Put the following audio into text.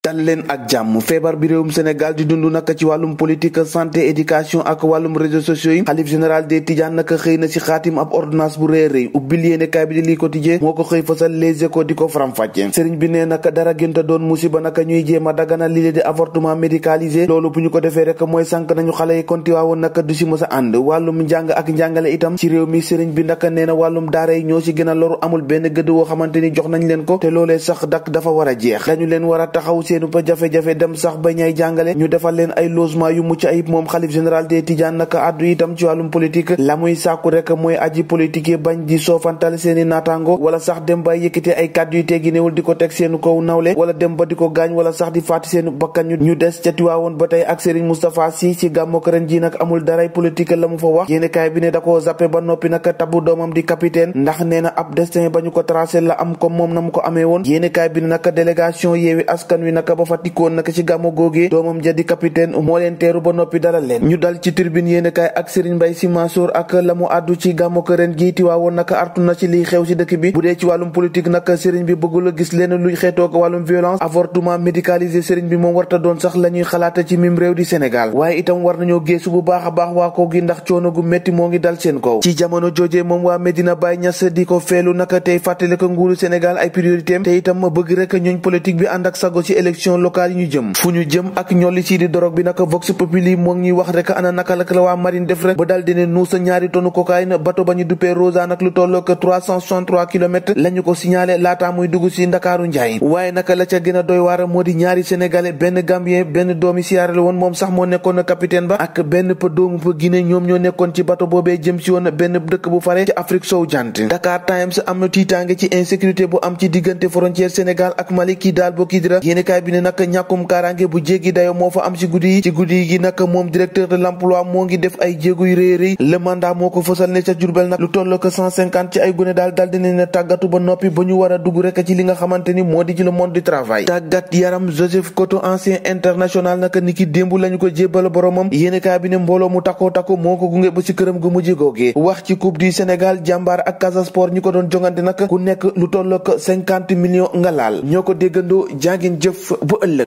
dal leen ak jàmm. feebar bi réewum Sénégal di dund naka ci wàllum politique santé éducation ak wàllum réseaux sociaux yi xalif général des Tidianes naka xëy na ci xaatim ab ordonnance bu rëy rëy ubbil yéenekaay bi di lii quotidien moo ko xëy fasal Les Échos di ko faram-fàcce sëriñ bi ne naka dara gënta doon musiba naka ñuy jéem a dagana lii di avortement médicalisé loolu bu ñu ko defee rek mooy sànk nañu xale yi konti waawoon naka du ci mës a ànd wàllum njàng ak njàngale itam ci réew mi sëriñ bi naka nee na wàllum daara yi ñoo ci gën a loru amul benn gëdd woo xamante ni jox nañ leen ko te loolee sax dak dafa war a jeex dañu leen war a taxaw seenu ba jafe-jafe dem sax ba ñay jàngale ñu defal leen ay logement yu mucc ayib moom xalif général des Tidianes naka addu itam ci wàllum politique la muy sàkku rek mooy aji politique yi bañ di soofantal seeni naataango wala sax dem ba yëkkati ay kàddu yu teggi néewul di ko teg seenu kaw nawle wala dem ba di ko gaañ wala sax di faati seenu bakkan ñu des ca Tiwaawoon ba tey ak Serigne Moustapha Sy ci gàmmu ren ji nag amul daray politique la mu fa wax yéenekaay bi ne da koo zappe ba noppi naka tabu doomam di capitaine ndax nee na ab destin ba ñu ko tracé la am comme moom na mu ko amee woon yéenekaay bi ne naka délégation Yewwi Askan Wi naka ba fa tikkoon naka ci gàmmu googee doomam ja di capitaine moo leen teeru ba noppi dalal leen ñu dal ci tribune yéenekaay ak Serigne Mbaye Sy Mansour ak la mu àddu ci gàmmu ren gi Tiwaawoon naka artu na ci liy xew ci dëkk bi bu dee ci wàllum politique naka Serigne bi bëggul a gis leen luy xeetoog wàllum violence avortement médicalisé Serigne bi moom warta doon sax la ñuy xalaata ci mim réew di Sénégal waaye itam war nañoo geesu bu baax a baax waa ko gi ndax coono gu métti moo ngi dal seen kaw ci jamono jooje moom waa Medina Baye Niass di ko feelu naka tey fàttale ko nguuru Sénégal ay priorité am te itam bëgg rek ñooñ politique bi ànd ak sago ci élection locale yi ñu jëm fu ñu jëm ak ñolli ci di dorog bi naka Vox Populi moo ngi ñuy wax rek ana naka la waa marine def rek ba dal dine nuusa ñaari tonu cocaïne bato ba ñu duppee Rosa nag lu tollook 363 kilomètres lañu ko signalé laata muy dugg ci Ndakaaru Njaay waaye naka la ca gën a doy waar moo di ñaari sénégalais benn gambien benn doomi Sierra Leone woon moom sax moo nekkoon capitaine ba ak benn pa doomu pa Guinée ñoom ñoo nekkoon ci bato boobee jëm ci woon benn dëkk bu fare ci Afrique sowu jant Dakar Times am na tiitaange ci insécurité bu am ci diggante frontière Sénégal ak Mali kii daal boo Kidira yéenekaay bi ne nag ñàkkum kaaraange bu jéggi dayo moo fa am ci guddi gi nag moom directeur de l'emploi moo ngi def ay jéego yu rëy rëy le mandat moo ko fësal ne ca Jurbel nag lu toll ko 150 ci ay gune daal dinañ ne tàggatu ba noppi ba ñu war a dugg rek ci li nga xamante ni moo di ci le monde du travail tàggat yaram Joseph Koto ancien international naka niki démb lañu ko jébbal boromam yéenekaay bi ne mbooloo mu takkoo moo ko gunge ba ci këram gu mujj googee wax ci coupe du Sénégal Jàmbaar ak Casa Sport ñi ko doon jongante nag ku nekk lu toll ko 50 millions nga laal ñoo ko déggandoo jàngin jëf bu ëllëg